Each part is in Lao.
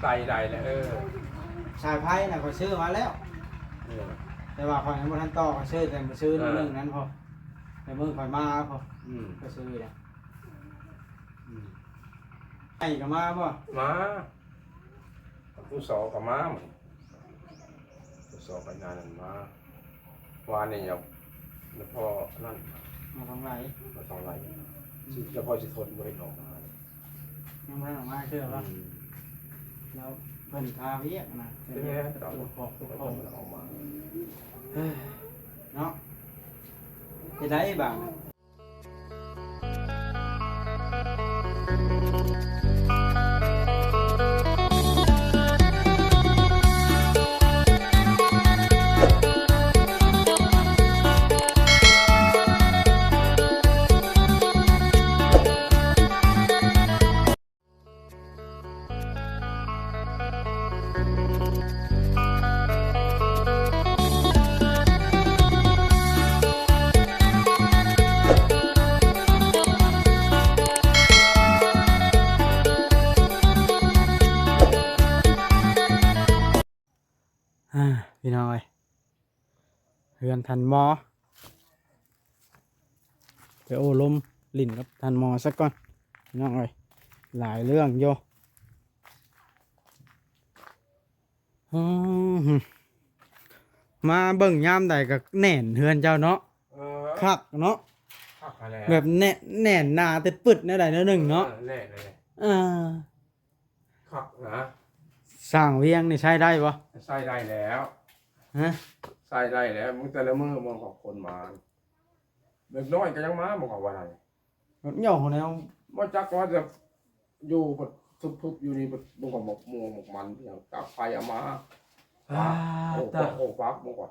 ໄກໄດ້ແຫຼະ ເອີ ສາຍໄຟນະຂ້ອຍຊື້ມາແລ້ວ ເອີ ແຕ່ວ່າຂ້ອຍຍັງບໍ່ທັນຕໍ່ ຂ້ອຍຊື້ແຕ່ມື້ ເອີ ມື້ໜຶ່ງນັ້ນພໍ ແຕ່ມື້ຂ້ອຍມາພໍ ອືມ ຂ້ອຍຊື້ແລ້ວ ອືມ ໄອ້ກໍມາບໍ່? ມາ ຜູ້ສອງກໍມາ ຜູ້ສອງໄປງານນັ້ນມາ ວານນີ້ຍັງ ແລ້ວພໍນັ້ນ ມາທາງໃດ? ມາທາງໃດ ອືມ ຊິ ແລ້ວພໍຊິທົນບໍ່ໄດ້ອອກມາ ຍັງບໍ່ທັນອອກມາເທື່ອບໍ່? ອືມ ແລ້ວເພິ່ນຄາວຽກນະ ເປັນແນວໃດ ເຈົ້າ ອອກມາ ເນາະ ເຮັດໄດ້ບາດ ອ່າ ພີ່ນ້ອງເອີຍ ເຮືອນທ່ານໝໍ ໄປໂອ້ລົມຫຼິ້ນກັບທ່ານໝໍຊະກ່ອນ ພີ່ນ້ອງເອີຍ ຫຼາຍເລື່ອງຢູ່ ອືມ ມາເບິ່ງຍາມໃດກໍແໜ້ນເຮືອນເຈົ້າເນາະ ເອີ ຄັກເນາະ ຄັກຫັ້ນແຫຼະ ແບບແໜ້ນ ແໜ້ນໜາຕຶດປຶດແນວໃດແນວໜຶ່ງເນາະ ເອີ ແໜ້ນເລີຍ ອ່າ ຄັກນະ ສ້າງວຽງນີ້ໃຊ້ໄດ້ບໍ່? ໃຊ້ໄດ້ແລ້ວ ຮະ? ໃຊ້ໄດ້ແລ້ວ ມື້ແຕ່ລະມື້ມັນກໍຄົນມາ ເດັກນ້ອຍກໍຍັງມາ ມັນກໍວ່ານັ້ນ ເຫຍົາແນວ ບໍ່ຈັກວ່າຈະຢູ່ປະ ທຶບໆຢູ່ນີ້ ມັນກໍໝົກມ່ວງໝົກມັນຫຍັງ ຈັບໄປເອົາມາ ອ່າ ໂອ້ ຕາ ໂອ້ ປັກ ມັນກໍ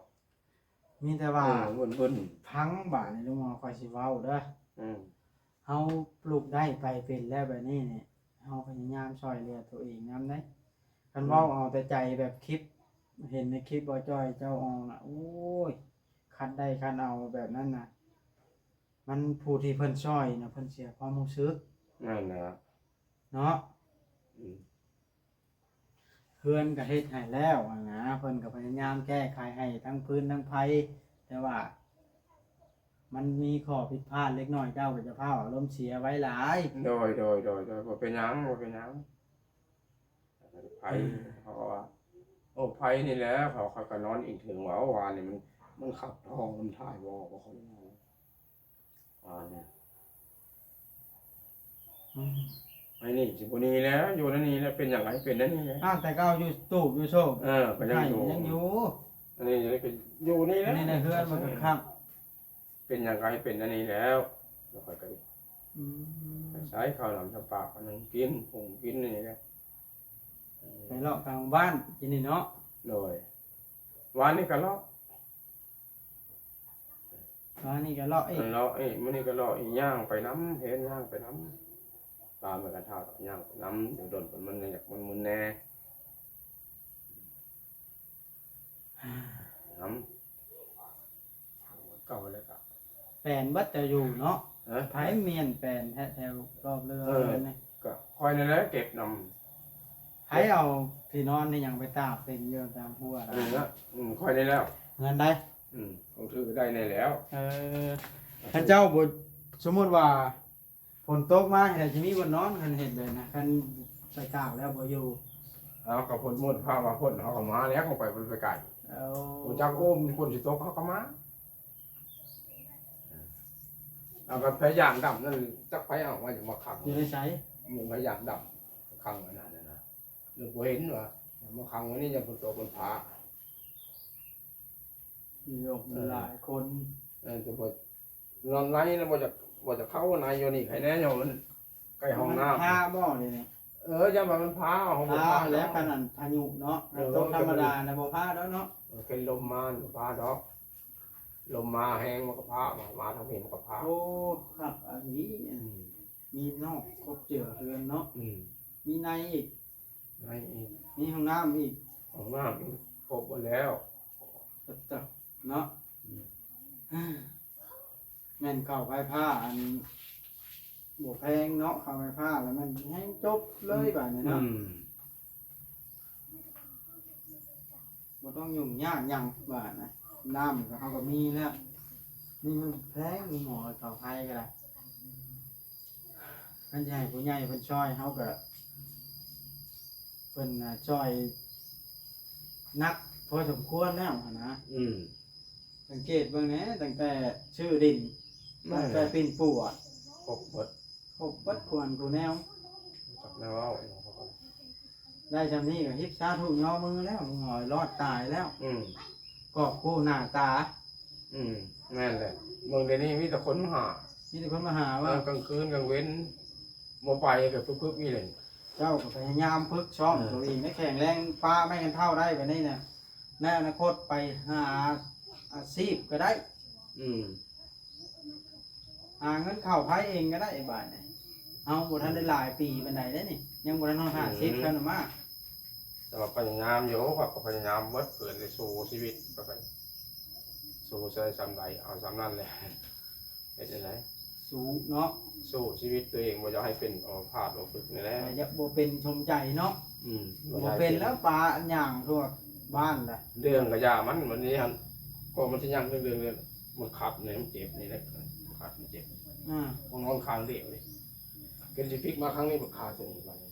ມີແຕ່ວ່າ ເອີ ເບິ່ນໆ ຟັງບາດນີ້ ລຸງໝໍ ຂ້ອຍຊິເວົ້າເດີ ອືມ ເຮົາປູກໄດ້ໄປເປັນແລ້ວ ແບບນີ້ນີ້ ເຮົາພະຍາຍາມຊ່ອຍເຫຼືອຕົວເອງນຳເດ້ ຄັນເວົ້າ ອືມ ເອົາແຕ່ໃຈແບບຄລິບ ເຫັນໃນຄລິບບໍ່ຈ້ອຍເຈົ້າອອກນະ ໂອ້ຍ ຄັນໄດ້ຄັນເອົາແບບນັ້ນນະ ມັນ ຜູ້ທີ່ເພິ່ນຊ່ອຍນະ ເພິ່ນເສຍຄວາມຮູ້ສຶກ ນັ້ນແຫຼະ ເນາະ ອືມ ເຮືອນກໍເຮັດໃຫ້ແລ້ວຫັ້ນນະ ເພິ່ນກໍພະຍາຍາມແກ້ໄຂໃຫ້ທັງຟືນທັງໄຟ ແຕ່ວ່າມັນມີຂໍ້ຜິດພາດເລັກນ້ອຍ ເຈົ້າກໍຢ່າຟ້າວອາລົມເສຍໄວຫຼາຍ ໂດຍ ໂດຍ ໂດຍ ໂດຍ ບໍ່ເປັນຫຍັງ ບໍ່ເປັນຫຍັງ ໄຟ ເອີ ເຂົາວ່າ ໂອ້ ໄຟນີ້ແຫຼະ ເຂົາ ເຂົາກໍນອນອີງເຖິງວ່າ ວານນີ້ມັນ ມັນຂັດຫ້ອງ ມັນຖ່າຍບໍ່ ບໍ່ຄ່ອຍໄດ້ ອ່າ ນີ້ ອືມ ໄອ້ນີ້ຊິບໍ່ໜີແລ້ວ ຢູ່ໃນນີ້ແຫຼະ ເປັນຫຍັງໃຫ້ເປັນແນວນີ້ແຫຼະ ອ້າວ ແຕ່ເກົ່າຢູ່ຕູບຢູ່ໂຊກ ເອີ ກໍຍັງຢູ່ ຍັງຢູ່ ອັນນີ້ເປັນ ຢູ່ນີ້ແຫຼະ ອັນນີ້ໃນເຮືອນມັນກໍຄັກ ເປັນຫຍັງກໍໃຫ້ເປັນແນວນີ້ແລ້ວ ແລ້ວຂ້ອຍກໍ ອືມ ໃຊ້ເຂົ້ານ້ຳຊຳປາ ກໍຍັງກິນ ປຸງກິນນີ້ແຫຼະ ໄປເລາະກາງບ້ານກິນນີ້ເນາະ ໂດຍ ວານນີ້ກໍເລາະ ອ່າ ນີ້ກໍເລາະອີກ ເລາະອີກ ມື້ນີ້ກໍເລາະອີກ ຍ່າງໄປນຳ ເຫັນຍ່າງໄປນຳ ຕາມໄປກັນ ຖ້າຍ່າງໄປນຳ ດຽວດົນມັນ ມັນຢາກມຶນໆແດ່ ນຳ ເກົ່າແລ້ວກໍ ແປນເບິດ ເຈົ້າຢູ່ເນາະ ຮະ? ໃຜມ້ຽນແປນແທ້ແຖວລອບເຮືອນ ເອີ ນີ້ ກໍຂ້ອຍນີ້ແຫຼະເກັບນຳ ໃຜເອົາທີ່ນອນນີ້ຫຍັງໄປຕາກເຕັມຢູ່ຕາມຫົວ ເອີ ນະ ອືມ ຂ້ອຍນີ້ແຫຼະ ເຮືອນໃດ? ອືມ ຕ້ອງຖືໄດ້ແນ່ແລ້ວ ເອີ ຖ້າເຈົ້າບໍ່ ສົມມຸດວ່າຝົນຕົກມາ ເຮັດໃດຊິມີບ່ອນນອນ ຄັນເຮັດແບບນັ້ນ ຄັນໄປຕາກແລ້ວບໍ່ຢູ່ ເອົາ ກໍຝົນໝົດ ພາວ່າຝົນເຮົາກໍມາແລ້ວ ເຮົາໄປບໍ່ໄດ້ໄປໄກ ເອົາ ບໍ່ຈັກ ໂອ້ ມີຝົນຊິຕົກ ເຮົາກໍມາ ເອົາ ກໍພະຍາຍາມດຳນັ້ນ ຈັກໃຜເອົາມາ ມາຂັງຢູ່ໃນໃສ? ໝູ່ພະຍາຍາມດຳຂັງໄວ້ນັ້ນນະ ຫຼືບໍ່ເຫັນວ່າມາຂັງໄວ້ນີ້ ຢ້ານຝົນຕົກມັນພາ ມີໂລກ ເອີ ຫຼາຍຄົນ ເອີ ແຕ່ບໍ່ ນອນໃນນະ ບໍ່ຢາກ ບໍ່ຢາກເຂົ້າໃນ ຢູ່ນີ້ໃຄແນ່ ຍ້ອນມັນໃກ້ຫ້ອງນ້ຳ ມັນພາບໍ່ນີ້? ເອີ ຢ້ານວ່າມັນພາ ຫ້ອງ ພາແລ້ວ ຂະໜາດພາຍຸເນາະ ເອີ ຕົກທຳມະດານະບໍ່ພາດອກເນາະ ເອີ ເປັນລົມມາບໍ່ພາດອກ ລົມມາແຮງມັນກໍພາ ມາ ມາທາງນີ້ມັນກໍພາ ໂອ້ ຄັກອັນນີ້ ອືມ ມີນອກຄົບເຈືອເຮືອນເນາະ ອືມ ມີໃນອີກ ໃນອີກ ມີຫ້ອງນ້ຳອີກ ຫ້ອງນ້ຳອີກ ຄົບໝົດແລ້ວ ເຈົ້າ ເນາະ ອືມ ແມ່ນເຂົ້າໄຟຟ້າ ອັນ ບໍ່ແພງເນາະ ເຂົ້າໄຟຟ້າແລ້ວແມ່ນແຮງຈົບເລີຍ ອືມ ບາດນີ້ເນາະ ອືມ ບໍ່ຕ້ອງຫຍຸ້ງຍາກຫຍັງວ່ານະ ນ້ຳກໍເຮົາກໍມີແລ້ວ ນີ້ມັນແພງ ໝໍເຂົ້າໄພກໍໄດ້ ຄັນຊິໃຫ້ຜູ້ໃຫຍ່ເພິ່ນຊ່ອຍເຮົາກໍ ເພິ່ນນະຊ່ອຍໜັກພໍສົມຄວນແລ້ວຫັ້ນນະ. ອືມ ສັງເກດເບິ່ງແດ່ ຕັ້ງແຕ່ຊື້ດິນ ແມ່ນ ຕັ້ງແຕ່ປິ່ນປົວ ຄົບເບິດ ຄົບເບິດ ຄວນຄູ່ແນວ ຈັກແນວເວົ້າ ໄດ້ຊ່ຳນີ້ກໍຮິບສາທຸຍໍມືແລ້ວ ໝໍລອດຕາຍແລ້ວ. ອືມ ກອບກູ້ໜ້າຕາ. ອືມ ແມ່ນແຫຼະ ເບິ່ງດຽວນີ້ມີແຕ່ຄົນມາຫາ ມີແຕ່ຄົນມາຫາວ່າ ເອີ ກາງຄືນກາງເວັນບໍ່ໄປກໍຝຶກໆ ນີ້ແຫຼະ. ເຈົ້າກໍພະຍາຍາມຝຶກຊ້ອມ ເອີ ຕົວເອງໃຫ້ແຂງແຮງ ປະໄມ້ກັນເທົ້າໄດ້ບາດນີ້ນະ ໃນອະນາຄົດໄປຫາອາຊີບກໍໄດ້. ອືມ ຫາເງິນເຂົ້າໃຊ້ເອງກໍໄດ້ບາດນີ້ ເຮົາບໍ່ທັນໄດ້ຫຼາຍປີປານໃດເດ້ນີ້ ຍັງບໍ່ທັນຮອດຫ້າສິບ ອືມ ເທົ່ານັ້ນມາ. ແຕ່ວ່າພະຍາຍາມຢູ່ ຂ້ອຍກໍພະຍາຍາມເບິດເກີນ ໄດ້ສູ້ຊີວິດ ກໍໄປສູ້ໃສ່ຊ່ຳໃດເອົາຊ່ຳນັ້ນແຫຼະ ເຮັດຈັ່ງໃດ ສູ້ເນາະ ສູ້ຊີວິດຕົວເອງ ບໍ່ຢາກໃຫ້ເປັນອັມມະພາດອັມມະປຶກນີ້ແຫຼະ ແຕ່ຢາກບໍ່ເປັນສົມໃຈເນາະ. ອືມ ບໍ່ເປັນແລ້ວ ປາຍ່າງທົ່ວບ້ານລະ ເລື່ອງກະຢ່າມັນ ມັນນີ້ຫັ້ນ ກໍມັນຊິຍ່າງເລື່ອງໆ ມັນຂັດນີ້ ມັນເຈັບນີ້ແຫຼະ ຂັດມັນເຈັບ ອາ ຕ້ອງນອນຂ້າງດຽວນີ້ ເປັນຊິພິກມາຂ້າງນີ້ ບັກຂາຕົວນີ້ບາດນີ້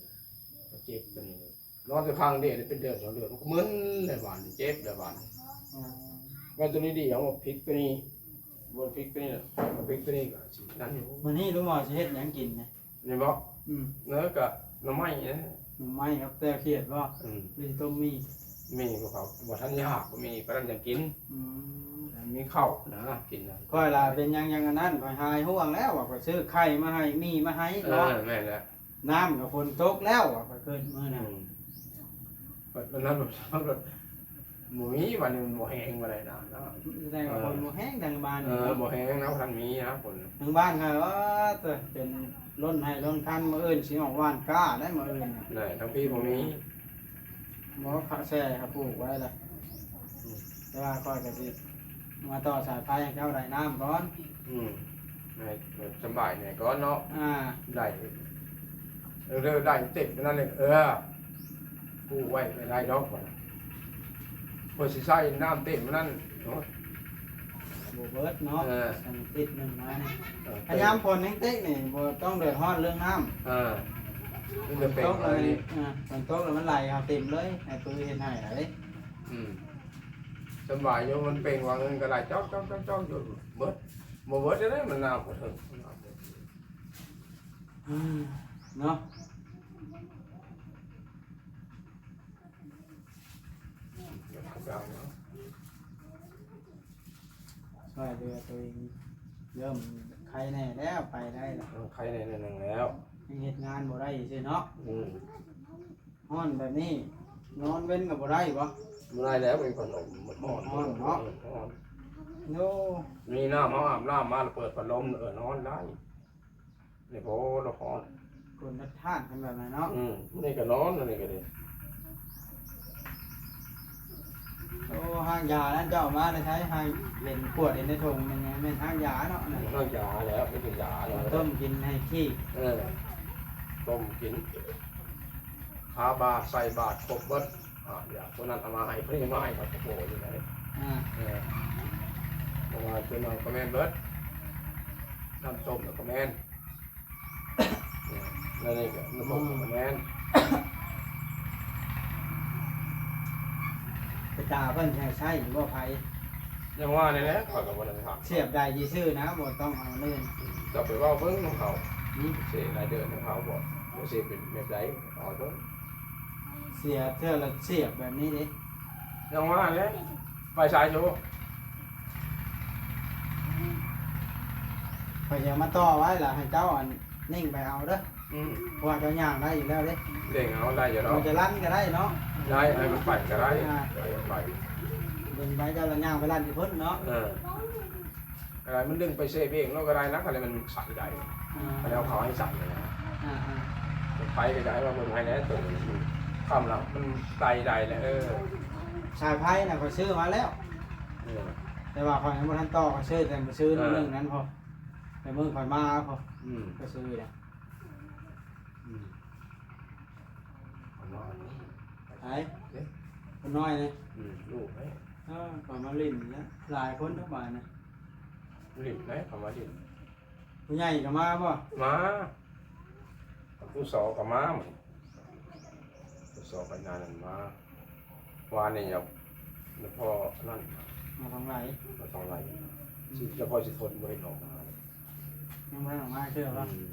ເຈັບຕົວນີ້ ນອນແຕ່ຂ້າງດຽວນີ້ເປັນເດືອນສອງເດືອນ ມັນກໍມຶນແລ້ວບາດນີ້ ເຈັບແລ້ວບາດນີ້. ອືມ ແມ່ນຕົວນີ້ດີ ເອົາມາພິກຕົວນີ້ ບໍ່ພິກຕົວນີ້ ມາພິກຕົວນີ້ກໍຊິນັ້ນຢູ່. ມື້ນີ້ລຸງໝໍຊິເຮັດຫຍັງກິນນະ? ນີ້ບໍ? ອືມ ແລ້ວກໍໜໍ່ໄມ້ນະ ໜໍ່ໄມ້ກັບແຈ່ວຂຽດບໍ? ອືມ ຫຼືຊິຕົ້ມໝີ່? ໝີ່ບໍ່ເຂົາ ບໍ່ທັນຢາກ ໝີ່ປານນັ້ນຍັງກິນ. ອືມ ມີເຂົ້ານະກິນນະ. ຂ້ອຍລະເປັນຫຍັງຫຍັງອັນນັ້ນ ຂ້ອຍຫາຍຫ່ວງແລ້ວວ່າ ຂ້ອຍຊື້ໄຂ່ມາໃຫ້ ໝີ່ມາໃຫ້ ເອີ ເນາະ ແມ່ນແລ້ວ ນ້ຳກໍຝົນຕົກແລ້ວວ່າ ຂ້ອຍເກີດມື້ນັ້ນ. ອືມ ບັດນັ້ນ ບໍ່ມີ ບາດນີ້ມັນບໍ່ແຮງປານໃດນະເນາະ. ແສດງວ່າ ເອີ ຝົນບໍ່ແຮງທາງບ້ານນີ້ເນາະ. ເອີ ບໍ່ແຮງນະ ບໍ່ທັນມີນະຝົນທາງບ້ານເຮົາ. ເອີ ຈົນລົ້ນໄຮ່ລົ້ນຄັນ ມື້ອື່ນຊິອອກຫວ່ານກ້າໄດ້ມື້ອື່ນນະ. ແຫຼະ ທາງພີ້ບໍ່ມີ. ບໍ່ ເຂົ້າແຊ່ເຂົາປູກໄວ້ລະ. ອືມ ແຕ່ວ່າຂ້ອຍກໍຊິມາຕໍ່ສາຍໄຟໃຫ້ເຈົ້າໄດ້ນ້ຳກ່ອນ. ອືມ ໃຫ້ສະບາຍແດ່ກ່ອນເນາະ. ອ່າ ໄດ້ ເອີ ໄດ້ເຕັມນັ້ນເລີຍ ເອີ ກູ້ໄວ້ໄດ້ດອກ ເພິ່ນຊິໃຊ້ນ້ຳເຕັມນັ້ນເນາະ ບໍ່ເບິດເນາະ. ເອີ ອາທິດໜຶ່ງມານີ້ ເອີ ພະຍາຍາມຝົນແຮງເຕັກນີ້ ບໍ່ຕ້ອງເດືອດຮ້ອນເລື່ອງນ້ຳ. ເອີ ມັນຈະເປັນ ຝົນຕົກແລ້ວມັນ ເອີ ຝົນຕົກແລ້ວມັນໄຫຼເຂົ້າເຕັມເລີຍ ໃຫ້ປືເຮັດໄຮ່ໄດ້. ອືມ ສະບາຍຢູ່ ມັນເປັນວ່າເງິນກໍໄຫຼຈອກໆໆໆຢູ່ ເບິດ ບໍ່ເບິດໄດ້ ມັນນ້ຳບໍ່ເຖິງ. ອືມ ເນາະ ຊ່ວຍເຫຼືອຕົວເອງ ເລີ່ມໄຄແດ່ແລ້ວ ໄປໄດ້ແລ້ວ ເອີ ໄຄແດ່ໜ້ອຍໜຶ່ງແລ້ວ ຍັງເຮັດງານບໍ່ໄດ້ຊື່ເນາະ. ອືມ ຮ້ອນແບບນີ້ ນອນເວັນກໍບໍ່ໄດ້ບໍ? ບໍ່ໄດ້ແລ້ວ ມີພັດລົມ ມັນຮ້ອນ ຮ້ອນເນາະ ເອີ ຮ້ອນ. ໂອ້ ມີນ້ຳ ເຮົາອາບນ້ຳມາແລ້ວເປີດພັດລົມ ເອີ ນອນໄດ້. ນີ້ ໂອ້ ລະຮ້ອນ ຄົນລະທາດກັນແບບນັ້ນເນາະ. ອືມ ນີ້ກໍນອນ ອັນນີ້ກໍດີ. ໂອ້ ຮາກຢານັ້ນເຈົ້າເອົາມາແຕ່ໃສ? ຮາກເຫັນຂວດເຫັນໃນຖົງ ແມ່ນຫຍັງ? ແມ່ນຮາກຢາເນາະ ອືມ ຮາກຢາແລ້ວ ເປັນຢາແລ້ວ ມາຕົ້ມກິນໃຫ້ຂີ້. ເອີ ຕົ້ມກິນ ຄາບາດ ໃສ່ບາດ ຄົບເບິດ. ອ່າ ຢາຕົວນັ້ນເອົາມາໃຫ້ ເພິ່ນເອົາມາໃຫ້ ຂ້ອຍກໍໂຫຢູ່ໄດ໋. ອ່າ ເອີ ເພາະວ່າຕົວນັ້ນກໍແມ່ນເບິດ ນ້ຳຕົ້ມກໍແມ່ນ ເອີ ແລ້ວນີ້ກໍນ້ຳອົບກໍແມ່ນ. ໄປຕາເພິ່ນໃຫ້ໃຊ້ຢູ່ບໍ່ໄຜ? ຍັງວ່ານີ້ແຫຼະ ຂ້ອຍກໍບໍ່ໄດ້ຖາມ. ສຽບໄດ້ຊື່ໆນະ ບໍ່ຕ້ອງເອົາເລີຍ. ເຈົ້າໄປເວົ້າເບິ່ງນຳເຂົາ ອືມ ເສຍລາຍເດືອນນຳເຂົາບໍ່ ວ່າເສຍເປັນແບບໃດ ເອົາເບິ່ງ. ເສຍເທື່ອລະສຽບແບບນີ້ເດ້. ຍັງວ່າແຫຼະ ໄປສາຍໂຊ ຂ້ອຍຊິເອົາມາຕໍ່ໄວ້ລະ ໃຫ້ເຈົ້າອັນ ເໜັງໄປເອົາເດີ. ອືມ ເພາະວ່າເຈົ້າຍ່າງໄດ້ຢູ່ແລ້ວເດ້. ເໜັງເອົາໄດ້ຢູ່ດອກ ມັນຈະລັນກໍໄດ້ເນາະ. ໄດ້ ໃຫ້ມັນໄປກໍໄດ້. ອ່າ ໃຫ້ມັນໄປ ດຶງໄປ ເຈົ້າລະຍ່າງໄປລັນຢູ່ພຸ້ນເນາະ. ເອີ ກໍໄດ້ ມັນດຶງໄປເຊບເອງໂລດກໍໄດ້ນະ ຄັນມັນໃສ່ໄດ້. ອ່າ ຄັນເອົາເຂົ້າໃຫ້ໃສ່ນະ. ອ່າໆ ໄປກໍຢາກໃຫ້ວ່າເບິ່ງໃຫ້ແດ່ ໂຕນີ້ຄ່ຳລະ ມັນໄຕ່ໄດ້ແຫຼະ. ເອີ ສາຍໄຟນະ ຂ້ອຍຊື້ມາແລ້ວ. ເອີ ແຕ່ວ່າຂ້ອຍຍັງບໍ່ທັນຕໍ່ ຂ້ອຍຊື້ແຕ່ມື້ຊື້ ເອີ ໜຶ່ງນັ້ນພໍ ແຕ່ມື້ຂ້ອຍມາພໍ. ອືມ ຂ້ອຍຊື້ແລ້ວ. ອືມ ໄປ ເດ້ ນ້ອຍເດ້ ອືມ ລູກເດ້ ເອີ ເຂົາມາຫຼິ້ນນະ ຫຼາຍຄົນທັງບ້ານນະ ຫຼິ້ນໄດ້ ເຂົາມາຫຼິ້ນ ຜູ້ໃຫຍ່ກໍມາບໍ່? ມາ ຜູ້ສອງກໍມາ ຜູ້ສອງໄປງານນັ້ນມາ ວານນີ້ຍັງ ແລ້ວພໍນັ້ນ ມາທາງໄລ ມາທາງໄລ ຊິ ແລ້ວພໍຊິທົນບໍ່ເຫັນອອກມາ ຍັງບໍ່ທັນອອກມາເທື່ອບໍ່? ອືມ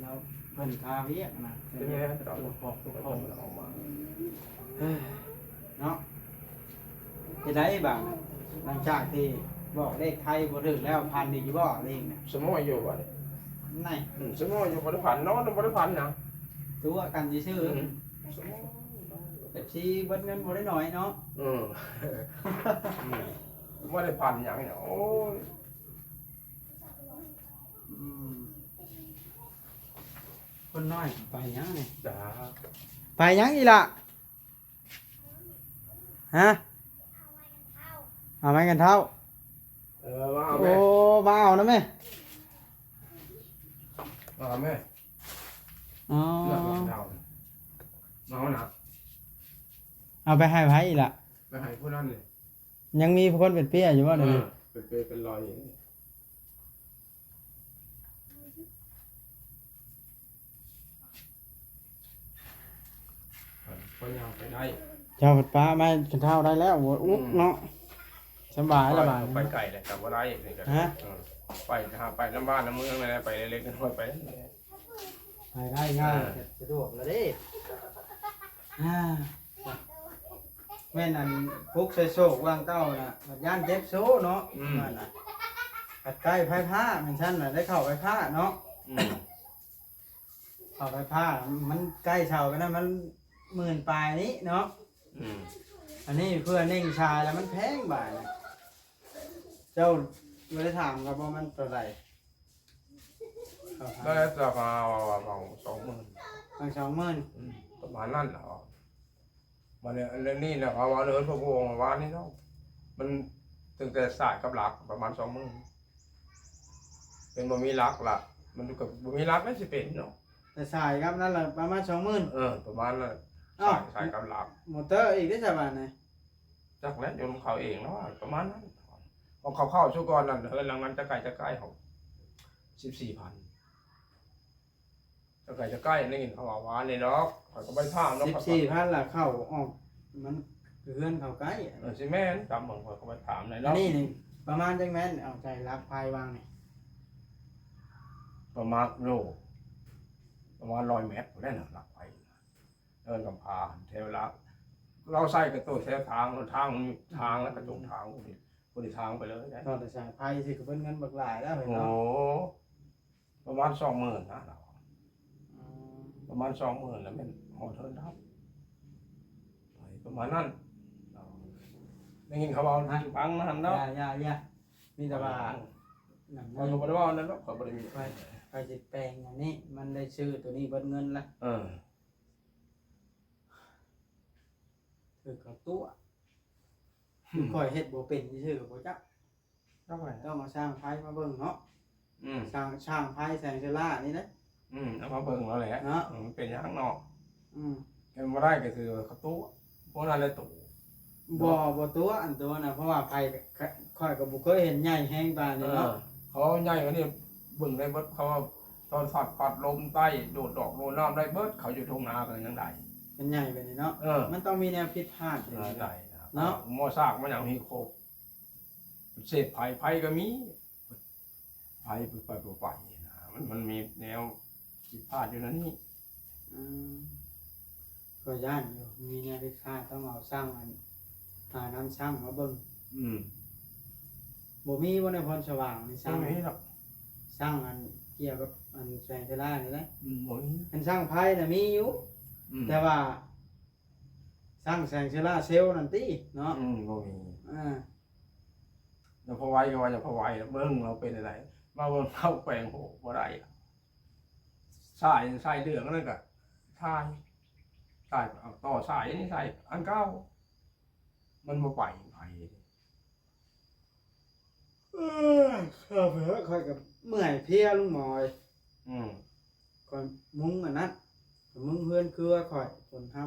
ແລ້ວເພິ່ນຄາວຽກນະ ເພິ່ນເຮັດປະຕູຂອບ ເພິ່ນເອົາມາ ເນາະ ເຮັດໃດບາດ ຫຼັງຈາກທີ່ບອກເລກໄທບໍ່ຖືກແລ້ວ ຝັນດີຢູ່ບໍ່ເລກນະ? ສະໝໍຢູ່ບາດນີ້ ນັ້ນ ອືມ ສະໝໍຢູ່ ບໍ່ໄດ້ຝັນ ນອນບໍ່ໄດ້ຝັນຫຍັງ ຕົວະກັນຊື່ໆ ອືມ ສະໝໍ ເອັຟຊີເບິດເງິນບໍ່ໄດ້ໜ້ອຍເນາະ ເອີ ອືມ ບໍ່ໄດ້ຝັນຫຍັງ ໂອ້ຍ ອືມ ຄົນນ້ອຍໄປຫຍັງນີ້? ຈ້າ ໄປຫຍັງອີກລະ? ຮະ? ເອົາໄມ້ກັນເທົ້າ ເອີ ມາເອົາແມ່ ໂອ້ ມາເອົານຳແມ່ ມາເອົາແມ່ ອໍ ມາເອົານະ ເອົາໄປໃຫ້ໃຜອີກລະ? ໄປໃຫ້ຜູ້ນັ້ນນີ້ ຍັງມີຄົນເປັນເປ້ຍຢູ່ບໍ່? ເອີ ເປັນເປ້ເປັນລອຍ ພໍຍ່າງໄປໄດ້ ເຈົ້າພັດປະໄມ້ກັນເທົ້າໄດ້ແລ້ວ ໂອ້ຍ ອຸກເນາະ ອືມ ສະບາຍລະບາດ ໄປໄກແລ້ວກໍບໍ່ໄດ້ ຮະ? ເອີ ໄປຫາ ໄປນຳບ້ານນຳເມືອງນັ້ນແຫຼະ ໄປເລັກໆນ້ອຍໆໄປ ໄປໄດ້ງ່າຍ ເອີ ສະດວກລະເດ້ ອ່າ ແມ່ນອັນປຸກໃສ່ໂຊກວ່າງເກົ່ານະ ຢ້ານເຈັບໂຊເນາະ ອືມ ນັ້ນນະ ພັດໃກ້ໄຟຟ້າແມ່ນຊັ້ນນະ ໄດ້ເຂົ້າໄຟຟ້າເນາະ ອືມ ເຂົ້າໄຟຟ້າ ມັນໃກ້ເສົາກັນນະ ມັນໝື່ນປາຍນີ້ເນາະ ອືມ ອັນນີ້ເພື່ອເໜັງຊາຍແລ້ວມັນແພງບາດນີ້ ເຈົ້າບໍ່ໄດ້ຖາມເຂົາບໍ່ ມັນເທົ່າໃດ? ໄດ້ຈາກ ອ່າ ປະມານສອງໝື່ນ ປະມານສອງໝື່ນ ອືມ ປະມານນັ້ນແຫຼະ ບາດນີ້ເລື່ອງນີ້ນະ ເຂົາວ່າເລື່ອງພວກວງວານນີ້ເນາະ ມັນຕັ້ງແຕ່ສາຍກັບຫຼັກປະມານສອງໝື່ນ ເປັນບໍ່ມີຫຼັກລະ ມັນກໍບໍ່ມີຫຼັກແລ້ວຊິເປັນເນາະ ແຕ່ສາຍກັບນັ້ນລະປະມານສອງໝື່ນ ເອີ ປະມານນັ້ນ ອ້າວ ສາຍ ສາຍກັບຫຼັກ ມໍເຕີອີກເດ້ຊະບາດນີ້ ຈັກແຫຼະ ຢູ່ນຳເຂົາເອງແລ້ວ ປະມານນັ້ນ ຂອງເຂົາເຂົ້າຊຸກ່ອນນັ້ນ ເຮືອນຫຼັງນັ້ນຈະໃກ້ ຈະໃກ້ເຮົາ ສິບສີ່ພັນ ຈະໃກ້ ຈະໃກ້ ໄດ້ຍິນເຂົາເວົ້າວ່ານີ້ດອກ ຂ້ອຍກໍໄປຖາມເນາະ ສິບສີ່ພັນລະເຂົ້າອອກ ມັນເຮືອນເຂົາໃກ້ ເອີ ຊິແມ່ນ ຕາມເບິ່ງຂ້ອຍກໍໄປຖາມແລ້ວເນາະ ອັນນີ້ນີ້ປະມານຈັກແມັດ ເອົາໃສ່ຫຼັກໄຟວາງນີ້ ປະມານ ໂອ້ ປະມານຮ້ອຍແມັດພຸ້ນແຫຼະນະ ຫຼັກໄຟ ເດີນກຳພາແຖວລາວ ລາວໃສ່ກະໂຕແຖວທາງ ທາງ ທາງແລ້ວກະຕົງທາງ ບໍ່ໄດ້ ບໍ່ໄດ້ທາງໄປເລີຍໄດ໋ ຖ້າແຕ່ສາຍໄຟຊິກະເບິດເງິນບັກຫຼາຍແລ້ວເນາະ ໂອ້ ປະມານສອງໝື່ນນະ ລາວ ອືມ ປະມານສອງໝື່ນ ແລ້ວແມ່ນຮອດເທິນດາວ ໄປປະມານນັ້ນ ໄດ້ຍິນເຂົາເວົ້າໃຫ້ຟັງຫັ້ນເນາະ ຢ່າ ຢ່າ ຢ່າ ມີແຕ່ວ່າ ຂ້ອຍກໍບໍ່ໄດ້ເວົ້ານັ້ນດອກ ຂ້ອຍບໍ່ໄດ້ມີ ຂ້ອຍ ຂ້ອຍຊິແປງອັນນີ້ ມັນໄດ້ຊື້ໂຕນີ້ເບິດເງິນລະ ເອີ ຖືກເຂົາຕົວະ ອືມ ຂ້ອຍເຮັດບໍ່ເປັນຊື່ໆ ກໍບໍ່ຈັກ ຕ້ອງເອົາຊ່າງໄຟມາເບິ່ງເນາະ ອືມ ຊ່າງ ຊ່າງໄຟແສງໂຊລານີ້ນະ ອືມ ເອົາມາເບິ່ງແລ້ວແຫຼະ ເນາະ ອືມ ເປັນຫຍັງເນາະ ອືມ ເຮັດບໍ່ໄດ້ກໍຄືເຂົາຕົວະ ພວກນັ້ນແຫຼະຕົວະ ບໍ່ ບໍ່ຕົວະ ອັນຕົວະນະ ເພາະວ່າໄຟ ຂ້ອຍກໍບໍ່ເຄີຍເຫັນໃຫຍ່ແຮງປານນີ້ເນາະ ເອີ ເຂົາໃຫຍ່ກວ່ານີ້ ເບິ່ງໄດ້ເບິດ ເຂົາ ຕອນພັດ ພັດລົມໃຕ້ ໂດດດອກໂດດນ້ຳໄດ້ເບິດ ເຂົາຢູ່ທົ່ງນາກໍຍັງໄດ້ ມັນໃຫຍ່ປານນີ້ເນາະ ເອີ ມັນຕ້ອງມີແນວຜິດພາດ ເອີ ໄດ້ນະ ເນາະ ໝໍ້ສາກ ໝໍ້ຫຍັງມີຄົບ ເສບໄພ ໄພກໍມີ ໄພ ໄພບໍ່ໄປນະ ມັນ ມັນມີແນວຜິດພາດຢູ່ໃນນີ້ ອືມ ກໍຢ້ານຢູ່ ມີແນວຜິດພາດ ຕ້ອງເອົາຊ່າງ ອັນ ຫານຳຊ່າງມາເບິ່ງ ອືມ ບໍ່ມີບໍ່ ໃນພອນສະຫວ່າງນີ້ ຊ່າງ ບໍ່ມີດອກ ຊ່າງ ອັນ ກ່ຽວກັບ ອັນ ແສງໂຊລານີ້ນະ ອືມ ບໍ່ມີ ອັນຊ່າງໄຟນະມີຢູ່ ອືມ ແຕ່ວ່າ ຊ່າງແສງໂຊລາເຊວນັ້ນຕິເນາະ ອືມ ບໍ່ມີ ອ່າ ແລ້ວພໍ່ໄວກໍວ່າ ຢ່າພໍ່ໄວ ເບິ່ງລາວເປັນຈັ່ງໃດ ມາເບິ່ງລາວແຂວງ ໂຫ ບໍ່ໄດ້ ສາຍ ສາຍເຫຼືອງນັ້ນກໍ ສາຍ ສາຍ ຕໍ່ສາຍນີ້ ສາຍອັນເກົ່າ ມັນບໍ່ໄປ ໄປ ເອີ ຂ້ອຍກໍເມື່ອຍເພຍ ລຸງໝໍເອີຍ ອືມ ຂ້ອຍມຸງອັນນັ້ນ ມຸງເຮືອນເຄືອຂ້ອຍ ຝົນຮຳ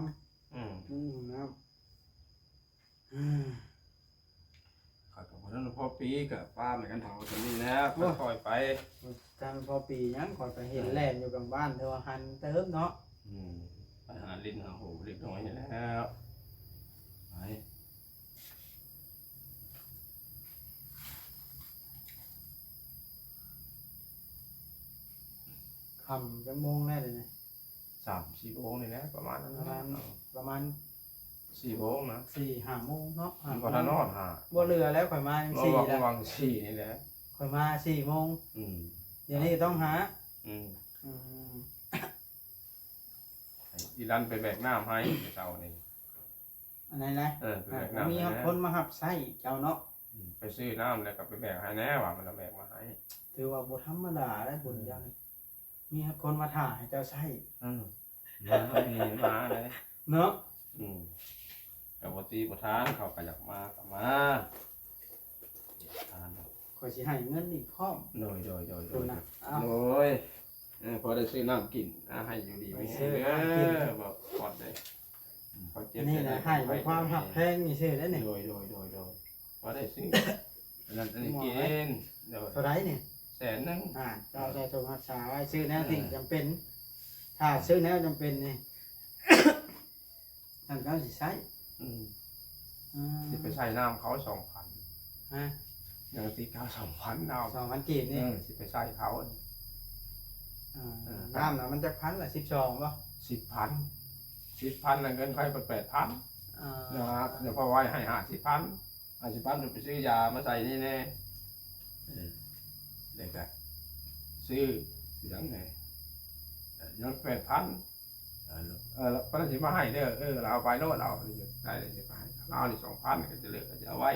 ອືມ ມຸງຫ້ອງນ້ຳ ປີກໍປະມານກັນເທົ່າສ່ຳນີ້ແຫຼະ ໂອ້ຍ ຄ່ອຍໆໄປ. ບໍ່ທັນພໍປີຫຍັງ ຂ້ອຍກໍເຫັນ ເອີ ແລ່ນຢູ່ກາງບ້ານ ແຕ່ວ່າຫັນເຕີບເນາະ. ອືມ ໄປຫາຫຼິ້ນຫາໂຫເດັກນ້ອຍນີ້ແຫຼະ ໄປ. ຄ່ຳຈັກໂມງແລ້ວດຽວນີ້? ສາມສີ່ໂມງນີ້ແຫຼະ ປະມານນັ້ນ ປະມານ ເນາະ ປະມານສີ່ໂມງນະ ສີ່ຫ້າໂມງເນາະ ມັນບໍ່ທັນຮອດຫ້າ ບໍ່ເຫຼືອແລ້ວ ຂ້ອຍມາຈັ່ງຊີ້ແຫຼະ ຫວ່າງສີ່ນີ້ແຫຼະ ຂ້ອຍມາສີ່ໂມງ. ອືມ ດຽວນີ້ຕ້ອງຫາ ອືມ ອືມ ອີ່ລັນໄປແບກນ້ຳໃຫ້ເຊົ້ານີ້ ອັນໃດນະ? ເອີ ໄປແບກນ້ຳ ມີຄົນມາຮັບໃຊ້ເຈົ້າເນາະ. ອືມ ໄປຊື້ນ້ຳແລ້ວກໍໄປແບກໃຫ້ແດ່ວ່າ ມັນເອົາແບກມາໃຫ້. ຖືວ່າບໍ່ທຳມະດາໄດ໋ ບຸນເຈົ້ານີ້ ມີຄົນມາຖ້າໃຫ້ເຈົ້າໃຊ້. ເອີ ມາ ມາເລີຍເນາະ. ອືມ ກໍບໍ່ຕີບໍ່ທານ ເຂົາກໍຢາກມາກໍມາ. ຂ້ອຍຊິໃຫ້ເງິນອີກພ້ອມ. ໂດຍ ໂດຍ ໂດຍ ໂດຍ ເອົາ ໂດຍ ເອີ ພໍໄດ້ຊື້ນ້ຳກິນ ອາ ໃຫ້ຢູ່ດີມີແຮງເດີ ບໍ່ຄອດເດ້. ອືມ ນີ້ນະ ໃຫ້ດ້ວຍຄວາມຮັກແພງນີ້ຊື່ເດ້ນີ້. ໂດຍ ໂດຍ ໂດຍ ໂດຍ ພໍໄດ້ຊື້ອັນນັ້ນອັນນີ້ກິນ. ໂດຍ ເທົ່າໃດນີ້? ແສນໜຶ່ງ. ອ່າ ເຈົ້າໃສ່ຖົງຮັກສາໄວ້ ຊື້ແນວທີ່ຈຳເປັນ ຖ້າຊື້ແນວຈຳເປັນນີ້ ນັ້ນເຈົ້າຊິໃຊ້. ອືມ ອືມ ຊິໄປໃຊ້ນ້ຳເຂົາສອງພັນ. ຮະ? ຍັງຕິດເຂົາສອງພັນນ້ຳ ສອງພັນກີບນີ້. ເອີ ຊິໄປໃຊ້ເຂົາ. ອ່າ ເອີ ນ້ຳນະມັນຈັກພັນລະ? ສິບສອງບໍ່? ສິບພັນ ສິບພັນລະ ເງິນຂ້ອຍເປັນແປດພັນ. ອ່າ ນະ ເອົາໄວ້ໃຫ້ຫ້າສິບພັນ ຫ້າສິບພັນ ໄປຊື້ຢາມາໃສ່ນີ້ແດ່. ເອີ ແລ້ວກະຊື້ຫຍັງແດ່? ຍັງແປດພັນ. ເອີ ເອີ ປານນັ້ນຊິມາໃຫ້ເດີ. ເອີ ລາວເອົາໄປໂລດ ລາວໄດ້ ຊິມາໃຫ້ລາວນີ້ສອງພັນ ກໍຈະເລີກ ກໍຈະເອົາໄວ້.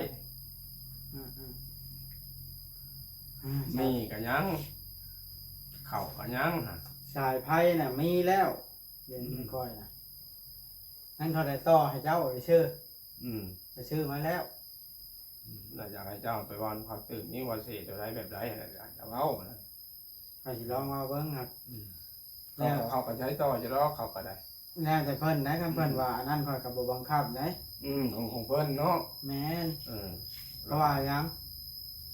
ອືມ ອືມ ອືມ ມີກໍຍັງ ເຂົ້າກໍຍັງ. ສາຍໄຟນະມີແລ້ວ ດຽວນີ້ ອືມ ຂ້ອຍນະ ນັ້ນເທົ່າໃດຕໍ່ໃຫ້ເຈົ້າໄປຊື້. ອືມ ໄປຊື້ມາແລ້ວ. ອືມ ແລ້ວຢາກໃຫ້ເຈົ້າໄປເວົ້ານຳເຂົາຕື່ມນີ້ວ່າຊິເຮັດແນວໃດແບບໃດ ໃຫ້ເຈົ້າເວົ້ານະ. ຂ້ອຍຊິລອງເວົ້າເບິ່ງຫັ້ນ. ອືມ ແລ້ວ ເຂົາ ເຂົາກໍໃຊ້ຕໍ່ຢູ່ດອກ ເຂົາກໍໄດ້ ແລ້ວແຕ່ເພິ່ນໄດ໋ ຄັນເພິ່ນ ອືມ ວ່າອັນນັ້ນຂ້ອຍກໍບໍ່ບັງຄັບໄດ໋. ອືມ ຂອງ ຂອງເພິ່ນເນາະ. ແມ່ນ ເອີ ເພາະວ່າຫຍັງ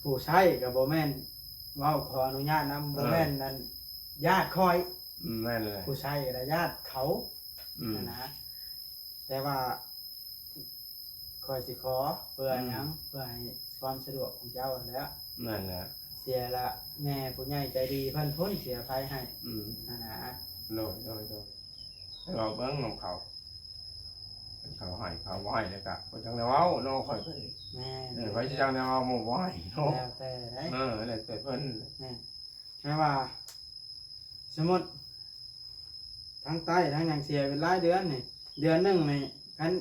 ຜູ້ໃຊ້ກໍບໍ່ແມ່ນ ເວົ້າຂໍອະນຸຍາດນຳ ເອີ ບໍ່ແມ່ນອັນຍາດຂ້ອຍ. ອືມ ແມ່ນແຫຼະ ຜູ້ໃຊ້ກໍໄດ້ຍາດເຂົາ. ອືມ ຫັ້ນນະ ແຕ່ວ່າ ຂ້ອຍຊິຂໍເພື່ອຫຍັງ? ອືມ ເພື່ອໃຫ້ຄວາມສະດວກຂອງເຈົ້າຫັ້ນແຫຼະ. ນັ້ນແຫຼະ ເສຍລະແມ່ຜູ້ໃຫຍ່ໃຈດີເພິ່ນພຸ້ນເສຍໄຟໃຫ້. ອືມ ຫັ້ນນະ. ໂດຍ ໂດຍ ໂດຍ ໄປເວົ້າເບິ່ງນຳເຂົາ ເຂົາໃຫ້ ເຂົາບໍ່ໃຫ້ແລ້ວກະບໍ່ຈັກແນວເວົ້າເນາະ. ຂ້ອຍກໍ ແມ່ນ ເອີ ໃຜຊິຈັກແນວເວົ້າ ໝູ່ບໍ່ໃຫ້ເນາະ. ແລ້ວແຕ່ໃດ໋. ເອີ ແລ້ວແຕ່ເພິ່ນ. ແມ່ນ ແຕ່ວ່າ ສົມມຸດ ທັງໄຕ້ທັງຫຍັງເສຍເປັນລາຍເດືອນນີ້ ເດືອນໜຶ່ງນີ້ ຄັນ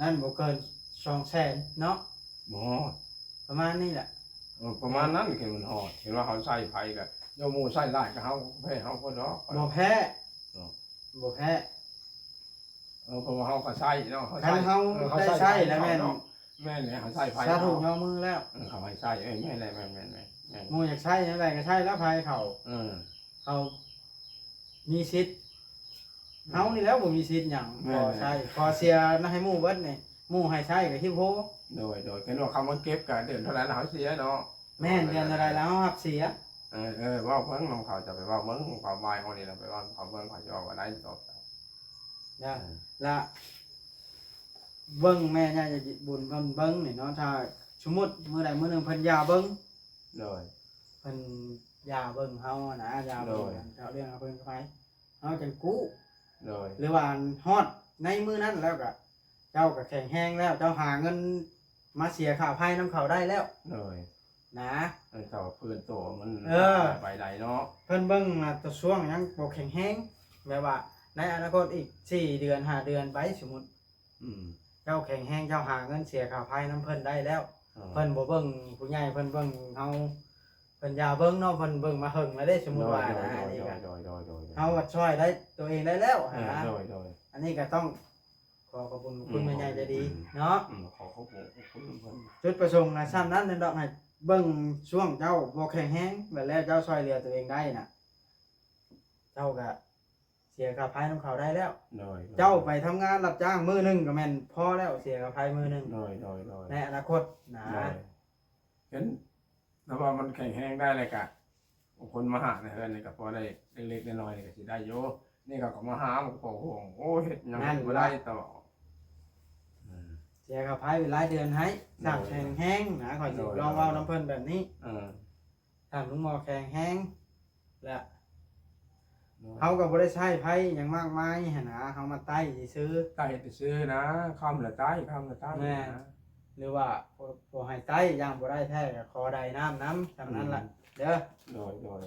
ນັ້ນບໍ່ເກີນສອງແສນເນາະ. ບໍ່ຮອດ ປະມານນີ້ແຫຼະ. ເອີ ປະມານນັ້ນ ເອີ ຄືມັນຮອດ ເຫັນວ່າເຮົາໃຊ້ໄຟກໍ ໂຍມໝູ່ໃຊ້ຫຼາຍກໍເຮົາແພ້ເຮົາພຸ້ນດອກ. ບໍ່ແພ້ ເນາະ ບໍ່ແພ້. ເອີ ເພາະວ່າເຮົາກໍໃຊ້ເນາະ ເຮົາ ຄັນເຮົາ ເອີ ເຮົາໄດ້ໃຊ້ ໃຊ້ໄຟ ແລ້ວແມ່ນ ເນາະ ແມ່ນແຫຼະ ເຮົາໃຊ້ໄຟ ສາທຸ ເນາະ ຍໍມືແລ້ວ. ເອີ ເຂົາໃຫ້ໃຊ້ ເອີ ແມ່ນແຫຼະ ແມ່ນໆໆໆ ໝູ່ຢາກໃຊ້ແນວໃດກໍໃຊ້ແລ້ວ ໄຟເຂົາ ເອີ ເຂົາມີສິດ ເຮົານີ້ແຫຼະບໍ່ມີສິດຫຍັງ. ແມ່ນ ພໍໃຊ້ ພໍເສຍນະ ໃຫ້ໝູ່ເບິດນີ້ ໝູ່ໃຫ້ໃຊ້ກໍຫິ້ວໂພ. ໂດຍໆ ເຫັນວ່າເຂົາມາເກັບກໍເດືອນເທົ່າໃດລະເຮົາເສຍເນາະ. ແມ່ນ ເດືອນເທົ່າໃດລະເຮົາຮັບເສຍ. ເອີໆ ເວົ້າເບິ່ງນຳເຂົາ ເຈົ້າໄປເວົ້າເບິ່ງ ຄວາມໝາຍຂອງນີ້ນະ ໄປເວົ້ານຳເຂົາເບິ່ງ ເຂົາຊິເວົ້າອັນໃດຕອບເຈົ້າ. ເອີ ລະເບິ່ງແມ່ຍ່າໃຈບຸນເພິ່ນເບິ່ງນີ້ເນາະ ຖ້າສົມມຸດມື້ໃດມື້ໜຶ່ງເພິ່ນຢ່າເບິ່ງ ໂດຍ ເພິ່ນຢ່າເບິ່ງເຮົາຫັ້ນນະ ຢ່າເບິ່ງ ໂດຍ ເຈົ້າເລື່ອງເຮົາເພິ່ນໄປ ເຮົາຈັ່ງກູ້ ໂດຍ ຫຼືວ່າຮອດໃນມື້ນັ້ນແລ້ວກະ ເຈົ້າກະແຂງແຮງແລ້ວ ເຈົ້າຫາເງິນມາເສຍຄ່າໄຟນຳເຂົາໄດ້ແລ້ວ ໂດຍ ນະ ເອີ ເຂົາເພິ່ນໂຕມັນ ເອີ ໄປໄດ້ເນາະ ເພິ່ນເບິ່ງນະ ແຕ່ຊ່ວງຍັງບໍ່ແຂງແຮງ ແບບວ່າໃນອະນາຄົດອີກສີ່ເດືອນຫ້າເດືອນໄປ ສົມມຸດ ອືມ ເຈົ້າແຂງແຮງ ເຈົ້າຫາເງິນເສຍຄ່າໄຟນຳເພິ່ນໄດ້ແລ້ວ ເອີ ເພິ່ນບໍ່ເບິ່ງຜູ້ໃຫຍ່ ເພິ່ນເບິ່ງເຮົາ ເພິ່ນຢ່າເບິ່ງເນາະ ເພິ່ນເບິ່ງມາເຫິງແລ້ວເດ້ ສົມມຸດວ່ານະ ໂດຍໆ ອັນນີ້ກະ ໂດຍໆ ເຮົາວ່າຊ່ອຍໄດ້ຕົວເອງໄດ້ແລ້ວ ເອີ ນະ ໂດຍໆ ອັນນີ້ກະຕ້ອງຂໍຂອບຄຸນ ອືມ ຂອບຄຸນແມ່ໃຫຍ່ໃຈດີ ອືມ ເນາະ ອືມ ຂໍຂອບຄຸນ ຂອບຄຸນເພິ່ນ ຈຸດປະສົງນະ ອືມ ສ່ຳນັ້ນເນາະ ໃຫ້ເບິ່ງຊ່ວງເຈົ້າບໍ່ແຂງແຮງ ແລ້ວເຈົ້າຊ່ອຍເຫຼືອຕົວເອງໄດ້ນະ ເຈົ້າກະເສຍຄ່າໄຟນຳເຂົາໄດ້ແລ້ວ ໂດຍໆ ເຈົ້າໄປທຳງານຮັບຈ້າງມື້ໜຶ່ງກໍແມ່ນພໍແລ້ວ ເສຍຄ່າໄຟມື້ໜຶ່ງ ໂດຍໆໆ ໃນອະນາຄົດນະ ໂດຍ ເຫັນ ແຕ່ວ່າມັນແຂງແຮງໄດ້ແລ້ວກະ ຄົນມາຫາໃນເຮືອນນີ້ກໍພໍໄດ້ເລັກໆນ້ອຍໆນີ້ກໍຊິໄດ້ຢູ່. ນີ້ເຂົາກໍມາຫາ ມັນກໍພໍຫ່ວງ ໂອ້ ເຮັດຫຍັງ ນັ້ນ ບໍ່ໄດ້ ລະ ຕໍ່ ອືມ ເສຍຄ່າໄຟເປັນລາຍເດືອນໃຫ້ ໂດຍ ສ້າງແຂງແຮງນະ ຂ້ອຍຊິ ໂດຍ ລອງເວົ້ານຳເພິ່ນແບບນີ້ ເອີ ຖ້າລຸງໝໍແຂງແຮງ ລະ ໂດຍ ເຮົາກໍບໍ່ໄດ້ໃຊ້ໄຟຫຍັງມາກມາຍຫັ້ນນະ ເຮົາມາໄຕ້ຊື່ໆ ໄຕ້ຊື່ໆນະ ຄ່ຳລະໄຕ້ ຄ່ຳລະໄຕ້ ແມ່ນນະ ຫຼືວ່າບໍ່ ບໍ່ໃຫ້ໄຕ້ ຢ້ານບໍ່ໄດ້ແທ້ກໍຂໍໄດ້ນ້ຳນຳ ສ່ຳນັ້ນລະ ອືມ ເດີ ໂດຍ ໂດຍ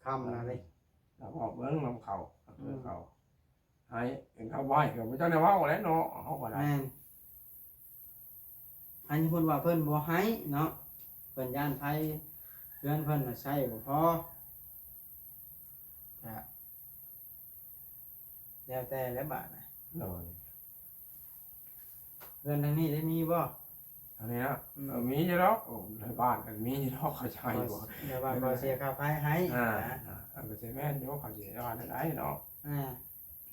ຄ່ຳນະເດ້ ລະເວົ້າເບິ່ງນຳເຂົາ ອືມ ເຂົາໃຫ້ ເຫັນເຂົາບໍ່ໃຫ້ກໍບໍ່ຈັກໄດ້ເວົ້າແຫຼະເນາະ ເຮົາກໍໄດ້ ແມ່ນ ຄັນສົມມຸດວ່າເພິ່ນບໍ່ໃຫ້ເນາະ ເພິ່ນຢ້ານໄຟເຮືອນເພິ່ນນະໃຊ້ບໍ່ພໍ ກະແລ້ວແຕ່ແຫຼະບາດນະ ໂດຍ ເຮືອນທາງນີ້ໄດ້ມີບໍ່? ອັນນີ້ນະ ອືມ ເອີ ມີຢູ່ດອກ ໂອ້ ໃນບ້ານກໍມີຢູ່ດອກ ເຂົາຈະໃຫ້ບໍ່? ແຕ່ວ່າເຂົາເສຍຄ່າໄຟໃຫ້ ອ່າ ນະ ອ່າ ກໍຊິແມ່ນຢູ່ ເຂົາຊິວ່າແນວໃດເນາະ ອ່າ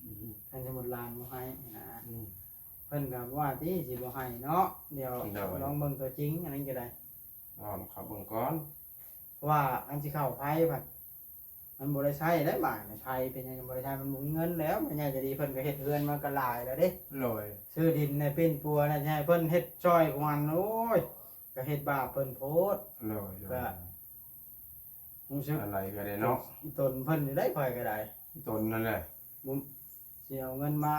ອືມ ຄັນສົມມຸດຫຼານບໍ່ໃຫ້ນະ ອືມ ເພິ່ນກໍວ່າຕິ ຊິບໍ່ໃຫ້ເນາະ ດຽວ ໂດຍ ລອງເບິ່ງຕົວຈິງ ອັນນັ້ນກໍໄດ້ ລອງເຂົ້າເບິ່ງກ່ອນ ເພາະວ່າອັນຊິເຂົ້າໄຟພັດ ມັນບໍ່ໄດ້ໃຊ້ແລ້ວບາດນີ້ ໄຟເປັນຫຍັງບໍ່ໄດ້ໃຊ້ ມັນບໍ່ມີເງິນແລ້ວ ແມ່ໃຫຍ່ໃຈດີເພິ່ນກໍເຮັດເຮືອນມາກໍຫຼາຍແລ້ວເດ້ ໂດຍ ຊື້ດິນໃຫ້ປິ່ນປົວນະ ຊິໃຫ້ເພິ່ນເຮັດຊ່ອຍກວນ ໂອ້ຍ ກໍເຮັດບາບເພິ່ນໂພດ ໂດຍ ໂດຍ ກໍຮູ້ສຶກ ອະໄລກໍໄດ້ເນາະ ອີຕົນເພິ່ນຢູ່ໄດ໋ ຂ້ອຍກໍໄດ້ ອີຕົນນັ້ນແຫຼະ ບໍ່ ຊິເອົາເງິນມາ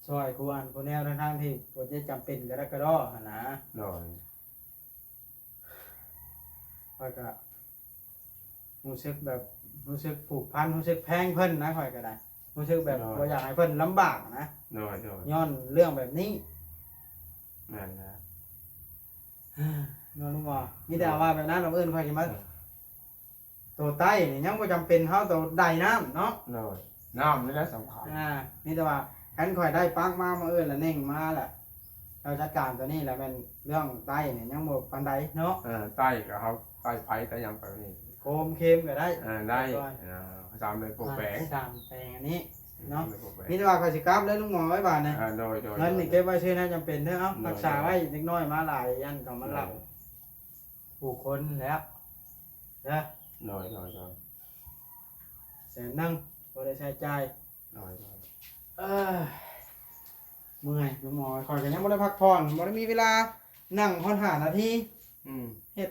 ຊ່ອຍຜູ້ອັນຜູ້ແນວ ທັງໆທີ່ບໍ່ໄດ້ຈຳເປັນກະດະກະດໍຫັ້ນນະ ໂດຍ ຂ້ອຍກະຮູ້ສຶກແບບ ຮູ້ສຶກຜູກພັນ ຮູ້ສຶກແພງເພິ່ນນະ ຂ້ອຍກະໄດ້ ຮູ້ສຶກແບບ ໂດຍ ບໍ່ຢາກໃຫ້ເພິ່ນລຳບາກນະ ໂດຍ ໂດຍ ຍ້ອນເລື່ອງແບບນີ້ ແມ່ນແລ້ວ ເນາະ ລຸງໝໍ ມີແຕ່ ໂດຍ ວ່າແບບນັ້ນ ມື້ອື່ນຂ້ອຍຊິມາ ໂດຍ ໂຕໄຕ້ນີ້ຍັງບໍ່ຈຳເປັນ ເຮົາໂຕໄດ້ນ້ຳເນາະ ໂດຍ ນ້ຳນີ້ແຫຼະສຳຄັນ ອ່າ ມີແຕ່ວ່າຄັນຂ້ອຍໄດ້ປັກມາມື້ອື່ນລະເໜັ່ງມາລະ ເຈົ້າຈັດການໂຕນີ້ລະ ແມ່ນເລື່ອງໄຕ້ນີ້ຍັງບໍ່ປານໃດເນາະ ເອີ ໄຕ້ກໍເຮົາໄຕ້ໄຟໄຕ້ຫຍັງໄປນີ້ ໂຄມເຄມກໍໄດ້ ເອີ ໄດ້ ເອີ ສາມເດືອນປົກແປງ ອ່າ ສາມແປງອັນນີ້ເນາະ ມີແຕ່ວ່າຂ້ອຍຊິກັບເດີລຸງໝໍ ບາດນີ້ ອ່າ ໂດຍ ໂດຍ ເງິນນີ້ເກັບໄວ້ຊື້ແນວຈຳເປັນເດີ ເອົາ ໂດຍ ຮັກສາໄວ້ ເດັກນ້ອຍມາຫຼາຍ ຢ້ານເຂົາມາລັກ ໂດຍ ຜູ້ຄົນແລ້ວເດີ ໂດຍ ໂດຍ ໂດຍ ແສນໜຶ່ງ ບໍ່ໄດ້ໃຊ້ຈ່າຍ ໂດຍ ໂດຍ ເອີ ເມື່ອຍ ຄຸນໝໍ ຂ້ອຍກໍຍັງບໍ່ໄດ້ພັກຜ່ອນ ບໍ່ໄດ້ມີເວລານັ່ງຮອດຫ້ານາທີ ອືມ ເຮັດ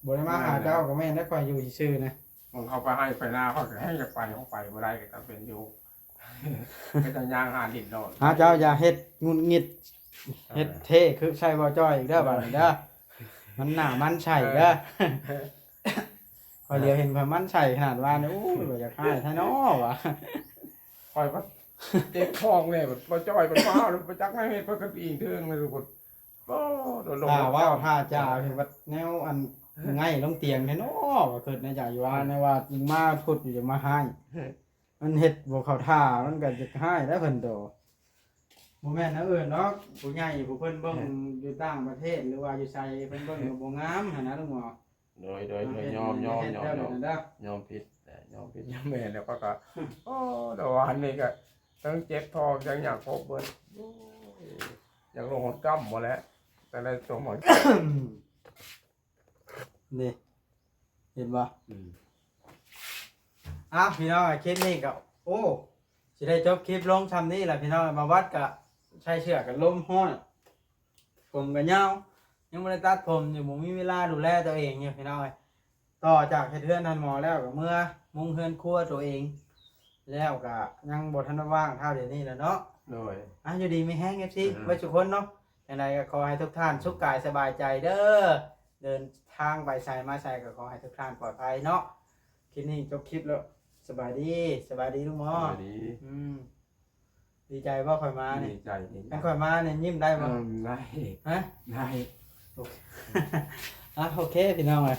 ບໍ່ໄດ້ມາຫາເຈົ້າ ແມ່ນແຫຼະ ກໍແມ່ນແຫຼະ ຂ້ອຍຢູ່ຊື່ໆນະ ຂອງເຂົາໄປໄຮ່ໄປນາ ຂ້ອຍກໍແຮ່ຢາກໄປ ເຮົາໄປບໍ່ໄດ້ ກໍຈຳເປັນຢູ່ ໄປແຕ່ຍ່າງຫາດິນໂລດ ຫາເຈົ້າຢ່າເຮັດຫງຸດຫງິດ ເອີ ເຮັດເທຄືໃສ່ບໍ່ຈ່ອຍອີກເດີ ເອີ ບາດນີ້ເດີ ມັນໜ້າມັນໃສ່ເດີ ເອີ ຂ້ອຍຫຼຽວເຫັນຂ້ອຍມັນໃສ່ຂະໜາດວ່ານີ້ ໂອ້ຍ ບໍ່ຢາກຮ້າຍແທ້ເນາະວ່າ ຂ້ອຍກໍເຈັບທ້ອງແດ່ ບໍ່ຈ່ອຍ ບໍ່ຟ້າວ ບໍ່ຈັກແນວເຮັດ ຂ້ອຍກໍອີງເທິງເລີຍທຸກຄົນ ໂອ້ ໂດນລົງ ຖ້າເວົ້າຖ້າຈາຄືວ່າແນວອັນ ຫງາຍລົງຕຽງແທ້ເນາະ ວ່າຄິດໃນໃຈຢູ່ວ່າ ແນວວ່າມາພຸດຢູ່ຈະມາຮ້າຍ ມັນເຮັດບໍ່ເຂົ້າທ່າ ມັນກໍຢາກຮ້າຍແຫຼະເພິ່ນໂຕ ບໍ່ແມ່ນແນວອື່ນດອກ ຜູ້ໃຫຍ່ຜູ້ເພິ່ນເບິ່ງຢູ່ຕ່າງປະເທດ ຫຼືວ່າຢູ່ໃສເພິ່ນເບິ່ງກໍບໍ່ງາມຫັ້ນນະ ລຸງໝໍ ໂດຍ ໂດຍ ໂດຍ ຍອມ ຍອມ ຍອມ ຍອມ ຍອມຜິດ ຍອມຜິດ ຍອມແມ່ນແລ້ວ ຂ້ອຍກໍ ໂອ້ ແຕ່ວ່າອັນນີ້ກໍທັງເຈັບທ້ອງ ທັງຫຍັງຄົບເບິດ ໂອ້ຍ ຢາກລົງຮອດກຳບໍ່ແຫຼະ ແຕ່ລະຕົວໝໍ ນີ້ ເຫັນບໍ່? ອືມ ອ້າວ ພີ່ນ້ອງ ຄລິບນີ້ກໍ ໂອ້ ຊິໄດ້ຈົບຄລິບລົງຊ່ຳນີ້ລະ ພີ່ນ້ອງ ມາວັດກໍໃສ່ເສື້ອກັນລົມຮ້ອນ ຜົມກໍຍາວ ຍັງບໍ່ໄດ້ຕັດຜົມຢູ່ ບໍ່ມີເວລາດູແລຕົວເອງຢູ່ ພີ່ນ້ອງເອີຍ ຕໍ່ຈາກເຮັດເຮືອນທ່ານໝໍແລ້ວ ກໍເມືອມຸງເຮືອນຄົວຕົວເອງ ແລ້ວກໍຍັງບໍ່ທັນໄດ້ວ່າງເທົ່າດຽວນີ້ແຫຼະເນາະ ໂດຍ ອ່ະ ຢູ່ດີມີແຮງ ເອັຟຊີ ເອີ ເບິດທຸກຄົນເນາະ ຈັ່ງໃດກໍຂໍໃຫ້ທຸກທ່ານສຸກກາຍສະບາຍໃຈເດີ ເດີນທາງໄປໃສມາໃສກໍຂໍໃຫ້ທຸກທ່ານປອດໄພເນາະ ຄລິບນີ້ຈົບຄລິບແລ້ວ ສະບາຍດີ ສະບາຍດີລຸງໝໍ ສະບາຍດີ ອືມ ດີໃຈບໍ່ຂ້ອຍມານີ້? ດີໃຈ ດີໃຈ ຄັນຂ້ອຍມານີ້ຍິ້ມໄດ້ບໍ່? ເອີ ໄດ້ ຮະ? ໄດ້ ໂອເຄ ອ່ະ ໂອເຄ ພີ່ນ້ອງເອີຍ